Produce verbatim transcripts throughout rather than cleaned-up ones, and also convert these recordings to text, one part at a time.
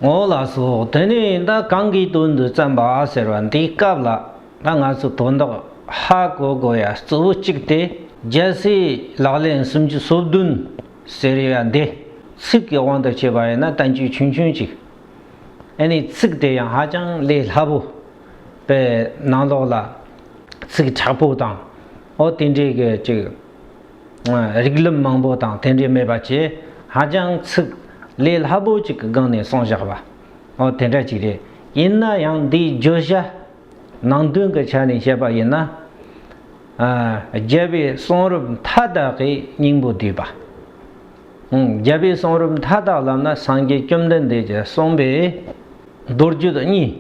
འོ་ལགས་སོ། དེ་ནས་ད་གང་གི་དོན་དུ་བརྩམས་པ་ཟེར་བ་འདིའི་སྐབས་ལ། ད་ང་ཚོ་དོན་དག་ཧ་གོ་དགོས་ཡ་གཙོ་བོ་གཅིག་དེ། རྒྱལ་སྲས་ལག་ལེན་སུམ་ཅུ་སོ་བདུན་ཟེར་ཡ་འདི་ཚིག་གི་དབང་དུ་བྱས་པ་ཡིན་ན་བསྟན་བཅོས་ཆུང་ཆུང་ཅིག་ཨ་ནི་ཚིག་དེ་ཡང་ཧ་ཅང་ལས་སླ་པོ། པའི་ནང་ལོགས་ལ་ཚིག་དྲག་པོ་དང་། འོ་དེ་འདྲའི་གི་ཅིག་རིགས་ལམ་མང་པོ་དང་དེ་འདྲའི་མེད་པ་བྱས། ཧ་ཅང་ཚིག་ལས་སླ་པོ་ཅིག་གི་སྒང་ནས་གསུངས་བཞག་པ། འོ་དེ་འདྲ་ཅིག་རེད། ཡིན་ན་ཡང་འདིའི་བརྗོད་བྱ་ནང་དོན་གྱི་ཆ་ནས་བཤད་པ་ཡིན་ན། ཨ། རྒྱལ་བའི་གསུང་རབ་མཐའ་དག་གི་སྙིང་པོ་བསྡུས་པ། ཨང་། རྒྱལ་བའི་གསུང་རབ་མཐའ་དག་ལབ་ན་སངས་རྒྱས་བཅོམ་ལྡན་འདས་ཀྱིས་གསུངས་པའི་མདོ་རྒྱུད་གཉིས།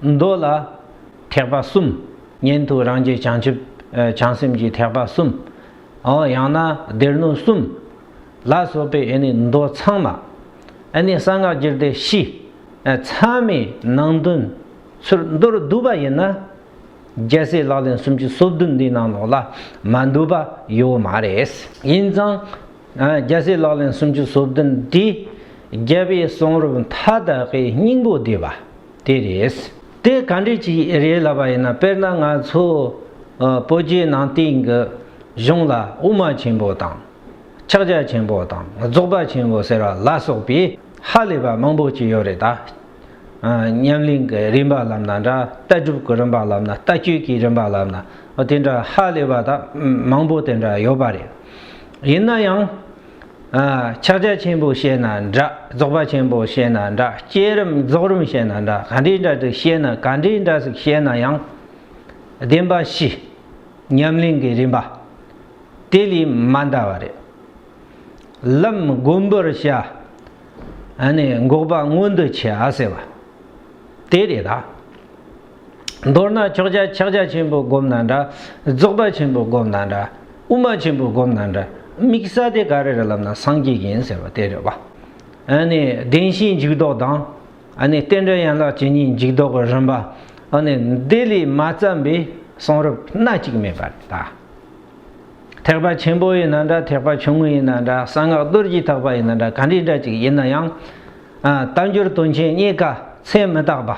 མདོ་ལ་ཐེག་པ་གསུམ། ཉན་ཐོས་རང་རྒྱལ་བྱང་ཆུབ། ཨ། བྱང་སེམས་ཀྱི་ཐེག་པ་གསུམ། འོ་ཡང་ན་སྡེ་སྣོད་གསུམ་ལ་སོགས་པའི་ཨ་ནི་མདོ་ཚང་མ། ཨ་ནི་གསང་སྔགས་རྒྱུད་སྡེ་བཞི། ཨ། ཚང་མའི་ནང་དོན་ཚུར་མདོར་བསྡུས་པ་ཡིན་ན། རྒྱལ་སྲས་ལག་ལེན་སུམ་ཅུ་སོ་བདུན་འདིའི་ནང་ལོགས་ལ་མ་འདུས་པ་ཡོད་མ་རེད། ཡིན་ཙང་། ཨ། རྒྱལ་སྲས་ལག་ལེན་སུམ་ཅུ་སོ་བདུན་འདི་རྒྱལ་བའི་གསུང་རབ་མཐའ་དག་གི་སྙིང་པོ་བསྡུས་པ་དེ་རེད། དེ་ག་འདྲ་ཅིག་རེད་ལབ་པ་ཡིན་ན། དཔེར་ན་ང་ཚོ། ཨ། བོད་བརྒྱུད་ནང་བསྟན་གྱི་གཞུང་ལ་དབུ་མ་ཆེན་པོ་དང་། ཕྱག་རྒྱ་ཆེན་པོ་དང་རྫོགས་པ་ཆེན་པོ་ཟེར་བ་ལ་སོགས་པའི་ཧ་ལས་པ་མང་པོ་ཅིག་ཡོད་རེད་ད། ཨ། ཉམས་ལེན་གྱི་རིམ་པ་ལབ་ན་འདྲ། ལྟ་གྲུབ་ཀྱི་རིམ་པ་ལབ་ན། ལྟ་སྤྱོད་ཀྱི་རིམ་པ་ལབ་ན། འོ་དེ་འདྲ་ཧ་ལས་པ་ད་མང་པོ་དེ་འདྲ་ཡོད་པ་རེད། ཡིན་ན་ཡང་། ཨ། ཕྱག་རྒྱ་ཆེན་པོ་བཤད་ན་འདྲ། རྫོགས་པ་ཆེན་པོ་བཤད་ན་འདྲ། བསྐྱེད་རིམ་རྫོགས་རིམ་བཤད་ན་འདྲ། ག་འདྲའི་འདྲ་ཞིག་བཤད་ན། ག་འདྲའི་འདྲ་ཞིག་བཤད་ན་ཡང་། བདེན་པ་བཞི། ཉམས་ལེན་གྱི་རིམ་པ་དེ་ལས་མ་འདའ་བ་རེད། ལམ་བསྒོམ་པར་བྱ། ཨ་ནི་འགོག་པ་མངོན་དུ་བྱ་ཟེར་བ་དེ་རེད་ད། མདོར་ན་ཕྱག་རྒྱ། ཕྱག་རྒྱ་ཆེན་པོ་བསྒོམ་ན་འདྲ། རྫོགས་པ་ཆེན་པོ་བསྒོམ་ན་འདྲ། དབུ་མ་ཆེན་པོ་བསྒོམ་ན་འདྲ། དམིགས་ས་དེ་ག་རེ་རེད་ལབ་ན་སངས་རྒྱས་ཡིན་ཟེར་བ་དེ་རེད་བ། ཨ་ནི་བདེན་བཞིའི་འཇུག་ལྡོག་དང་། ཨ་ནི་རྟེན་འབྲེལ་ཡན་ལག་བཅུ་གཉིས་འཇུག་ལྡོག་གི་རིམ་པ། ཨ་ནི་འདི་ལས་མ་བརྩམས་པའི་གསུང་རབ་སྣ་གཅིག་མེད་པ་རེད་ད། ཐེག་པ་ཆེན་པོ་ཡིན་ན་འདྲ། ཐེག་པ་ཆུང་ངུ་ཡིན་ན་འདྲ། གསང་སྔགས་རྡོ་རྗེ་ཐེག་པ་ཡིན་ན་འདྲ། ག་འདྲའི་འདྲ་ཅིག་ཡིན་ན་ཡང་། ཨ། དལ་འབྱོར་དོན་ཆེན་རྙེད་དཀའ་ཚེ་མི་རྟག་པ།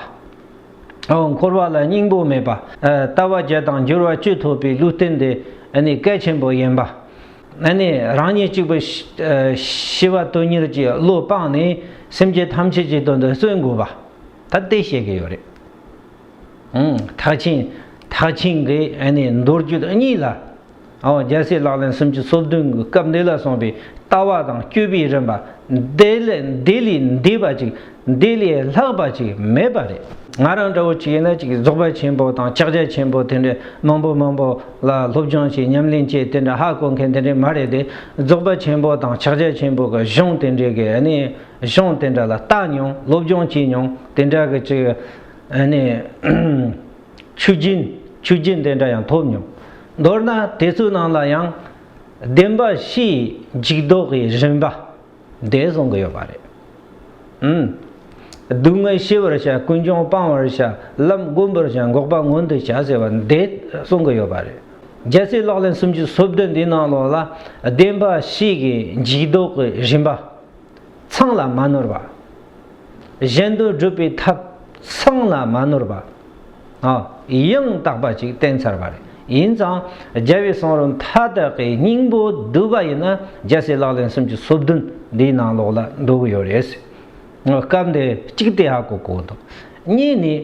འོ། འཁོར་བ་ལ་སྙིང་པོ་མེད་པ། ཨ། ལྟ་བ་བརྒྱད་དང་འབྱོར་བ་བཅུ་ཐོབ་པའི་ལུས་རྟེན་དེ་ཨ་ནི་གལ་ཆེན་པོ་ཡིན་པ། ཨ་ནི་རང་ཉིད་གཅིག་པུ་ཤི། ཨ། ཤི་བ་དོན་གཉེར་གྱི་བློ་སྤངས་ནས་སེམས་ཅན་ཐམས་ཅད་ཀྱི་དོན་དུ་བརྩོན་དགོས་པ། ད་དེ་བཤད་ཀྱི་ཡོད་རེད། ཨང་། ཐེག་ཆེན། ཐེག་ཆེན་གྱི་ཨ་ནི་མདོ་རྒྱུད་གཉིས་ལ། འོ། རྒྱལ་སྲས་ལག་ལེན་སུམ་ཅུ་སོ་བདུན་གྱི་སྐབས་འདི་ལ་གསུངས་པའི་ལྟ་བ་དང་སྤྱོད་པའི་རིམ་པ་འདི་ལས། འདི་ལས་འདས་པ་ཅིག་འདི་ལས་ལྷག་པ་ཅིག་མེད་པ་རེད། ང་རང་འདྲ་བོ་ཅིག་ཡིན་ན་ཅིག་རྫོགས་པ་ཆེན་པོ་དང་ཕྱག་རྒྱ་ཆེན་པོ་དེ་འདྲ་མང་པོ་མང་པོ་ལ་སློབ་སྦྱོང་བྱས། ཉམས་ལེན་བྱས། དེ་འདྲ་ཧ་གོ་མཁན་དེ་འདྲ་མ་རེད་དེ། རྫོགས་པ་ཆེན་པོ་དང་ཕྱག་རྒྱ་ཆེན་པོ་གི་གཞུང་དེ་འདྲའི་གི་ཨ་ནི་གཞུང་དེ་འདྲ་ལ་བལྟ་མྱོང་། སློབ་སྦྱོང་བྱས་མྱོང་། དེ་འདྲ་གི་ཅིག་ཨ་ནི་ཆོས་རྒྱུན། ཆོས་རྒྱུན་དེ་འདྲ་ཡང་ཐོབ་མྱོང་། མདོར་ན་དེ་ཚོའི་ནང་ལ་ཡང་བདེན་པ་བཞིའི་འཇུག་ལྡོག་གི་རིམ་པ་དེ་གསུང་གི་ཡོད་པ་རེད། ཨུམ། སྡུག་བསྔལ་ཞི་བར་བྱ། ཀུན་འབྱུང་སྤང་བར་བྱ། ལམ་བསྒོམ་པར་བྱ། འགོག་པ་མངོན་དུ་བྱ་ཟེར་བ་འདི་གསུང་གི་ཡོད་པ་རེད། རྒྱལ་སྲས་ལག་ལེན་སུམ་ཅུ་སོ་བདུན་འདིའི་ནང་ལོགས་ལ་བདེན་པ་བཞི་གི་འཇུག་ལྡོག་གི་རིམ་པ་ཚང་ལ་མ་ནོར་བ། གཞན་དོན་སྒྲུབ་པའི་ཐབས་ཚང་ལ་མ་ནོར་བ། ཨ། ཡང་དག་པ་ཅིག་བསྟན་ཚར་བ་རེད། ཡིན་ཙང་རྒྱལ་བའི་གསུང་རབ་མཐའ་དག་གི་སྙིང་པོ་བསྡུས་པ་ཡིན་ན་རྒྱལ་སྲས་ལག་ལེན་སུམ་ཅུ་སོ་བདུན་འདིའི་ནང་ལོགས་ལ་འདུ་གི་ཡོད་རེད། སྐབས་འདི་གཅིག་དེ་ཧ་གོ་དགོས་འདུག་གཉིས་ནི།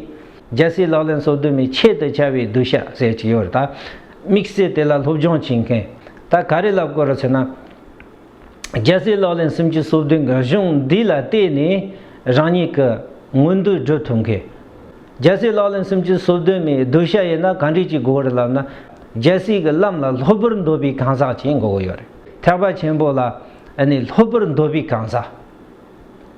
རྒྱལ་སྲས་ལག་ལེན་སོ་བདུན་མའི་ཆེད་དུ་བྱ་བའི་གདུལ་བྱ་ཟེར་གྱི་ཡོད་རེད་ད། དམིགས་བསལ་དེ་ལ་སློབ་སྦྱོང་བྱེད་མཁན་ད་ག་རེ་ལབ་དགོས་རེད་ཟེར་ན། རྒྱལ་སྲས་ལག་ལེན་སུམ་ཅུ་སོ་བདུན་གྱི་གཞུང་འདི་ལ་བལྟས་ནས་རང་ཉིད་ཀྱི་མངོན་འདོད་སྒྲུབ་ཐུབ་མཁན། རྒྱལ་སྲས་ལག་ལེན་སུམ་ཅུ་སོ་བདུན་མའི་གདུལ་བྱ་ཡིན་ན་ག་འདྲ་ཅིག་དགོས་རེད་ལབ་ན། རྒྱལ་སྲས་ཀྱི་ལམ་ལ་སློབ་པར་འདོད་པའི་གང་ཟག་ཅིག་དགོས་ཀྱི་ཡོད་རེད། ཐེག་པ་ཆེན་པོ་ལ་ཨ་ནི་སློབ་པར་འདོད་པའི་གང་ཟག་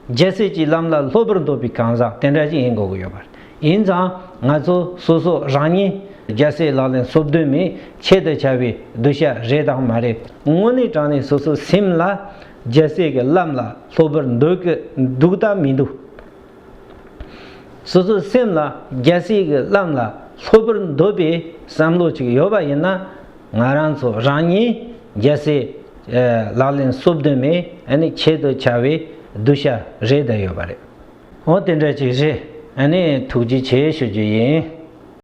རྒྱལ་སྲས་ཀྱི་ལམ་ལ་སློབ་པར་འདོད་པའི་གང་ཟག་དེ་འདྲ་ཅིག་ཡིན་དགོས་ཀྱི་ཡོད་པ་རེད། ཡིན་ཙང་ང་ཚོ་སོ་སོ་རང་ཉིད་རྒྱལ་སྲས་ལག་ལེན་སོ་བདུན་མའི་ཆེད་དུ་བྱ་བའི་གདུལ་བྱ་རེད་དང་མ་རེད། དངོས་གནས་དྲང་གནས་སོ་སོའི་སེམས་ལ་རྒྱལ་སྲས་ཀྱི་ལམ་ལ་སློབ་པར་འདོད་ཀྱི་འདུག་དང་མི་འདུག་སོ་སོའི་སེམས་ལ་རྒྱལ་སྲས་ཀྱི་ལམ་ལ་སློབ་པར་འདོད་པའི་བསམ་བློ་ཅིག་ཡོད་པ་ཡིན་ན། ང་རང་ཚོ་རང་ཉིད་རྒྱལ་སྲས་ལག་ལེན་སོ་བདུན་མའི་ཨ་ནི་ཆེད་དུ་བྱ་བའི་གདུལ་བྱ་རེད་བསྡད་ཡོད་པ་རེད། འོ་དེ་འདྲ་ཅིག་རེད། ཨ་ནི་ཐུགས་རྗེ་ཆེ་ཞུ་རྒྱུ་ཡིན།